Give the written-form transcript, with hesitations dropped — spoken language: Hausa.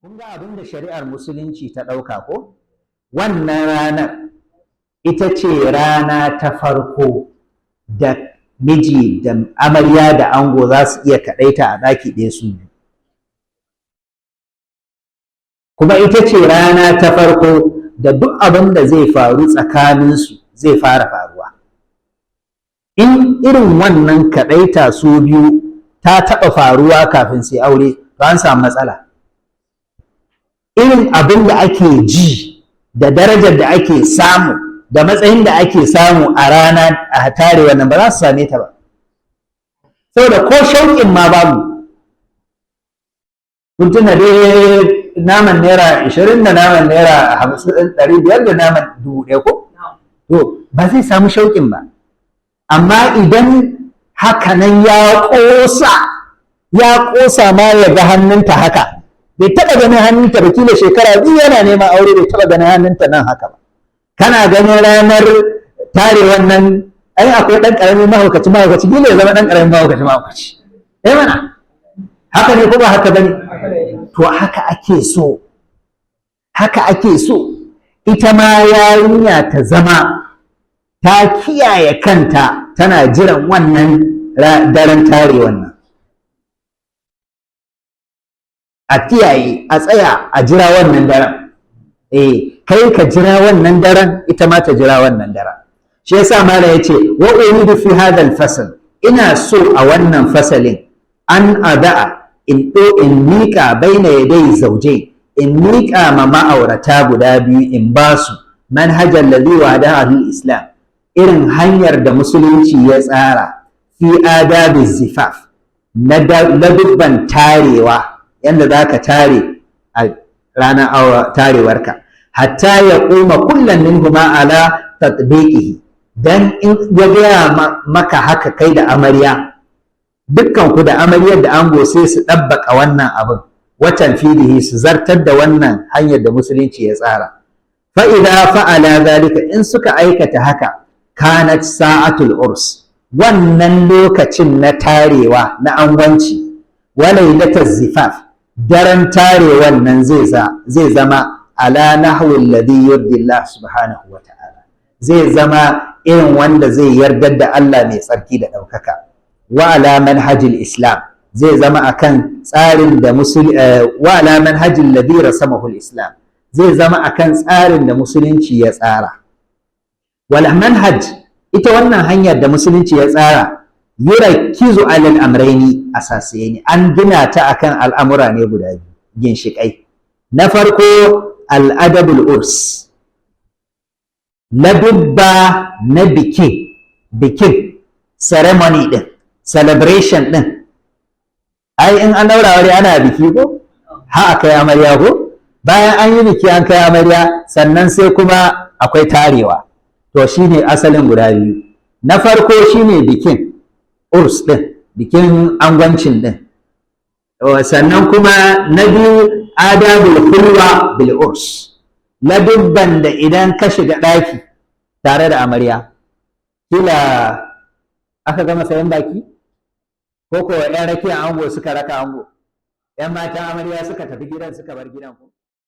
Kun ga abin da shari'ar Musulunci ta ɗauka ko? Wannan ranar ita ce rana ta farko da miji da amarya da ango za su iya kaɗaita a ɗaki ɗaya su biyu. Kuma ita ce rana ta farko da duk abin da zai faru tsakaninsu zai fara faruwa. In irin wannan kaɗaita su biyu ta taɓa faruwa kafin su aure, to an samu matsala. Irin abin da ake ji da darajar da ake samu da matsayin da ake samu a rana a tare wannan, ba za su same ta ba, saboda ko shauƙin ma babu. Kun tuna dai naman ₦20 da naman ₦50, 500 da naman 1000 ko? To ba zai samu shauƙin ba. Amma idan hakanan ya ƙosa, ya ƙosa ma ya ga hannunta haka, bai taɓa ganin hannunta ba, kila shekara 2 yana neman aure bai taɓa ganin hannunta nan haka ba. Kana ganin ranar tare wannan, ai akwai ɗan ƙaramin mahaukaci mahaukaci, kila ya zama ɗan ƙaramin mahaukaci mahaukaci. Eh mana, haka ne ko ba haka bane? To haka ake so, haka ake so ita ma yarinya ta zama ta kiyaye kanta, tana jiran wannan daren tare wannan. A kiyaye, a tsaya a jira wannan daren. Eh, kai ka jira wannan daren, ita ma ta jira wannan daren. Shi yasa malam yace: wa uridu fi hadha al-fasl, ina so a wannan fasalin, an ada'a, in do in miƙa, baina yadai zauje, in miƙa ma ma'aurata guda biyu, in ba su manhajar ladhi wada'a islam, irin hanyar da Musulunci ya tsara, fi adabi zifaf, na ladubban tarewa, yanda za ka tare a ranar tarewarka, hatta ya ƙuma kullum minhuma ala tatbiqihi. Dan in ya gaya maka haka, kai da amarya, dukkan ku da amaryar da ango, sai su ɗabbaka wannan abin, watan fidihi, su zartar da wannan hanyar da Musulunci ya tsara. Fa idza fa'ala zalika, in suka aikata haka, kanat sa'atul urs, wannan lokacin na tarewa, na angwanci, wa lailatul zifaf, daren tarewan nan, zai zama ala nahwi alladhi yurdi Allah subhanahu wa ta'ala, zai zama irin wanda zai yardar da Allah mai tsarki da ɗaukaka, wa ala manhajil Islam, zai zama akan tsarin da wa ala manhajil ladhi rasamahu islam, zai zama akan tsarin da Musulunci ya tsara. Wal manhaj, ita wannan hanyar da Musulunci ya tsara, yurakkizu alal amraini asasiyaini, an gina ta akan al'amura ne guda biyu ginshiƙai. Na farko, al'adabul urs, ladubba na bikin, ceremony din, celebration din. Ai in an daura aure ana biki ko? Ha a kai amarya ko? Bayan an yi biki an kai amarya, sannan sai kuma akwai tarewa. To shine asalin guda biyu. Na farko shine bikin urs din, bikin angwancin din. Sannan kuma na biyu, adabul khulwa bil urs, ladubban da idan ka shiga ɗaki tare da amarya, kila aka gama sayan baki, ko ko ƴan rakiya ango suka raka ango, ƴan matan amarya suka tafi gidan, suka bar gidan ko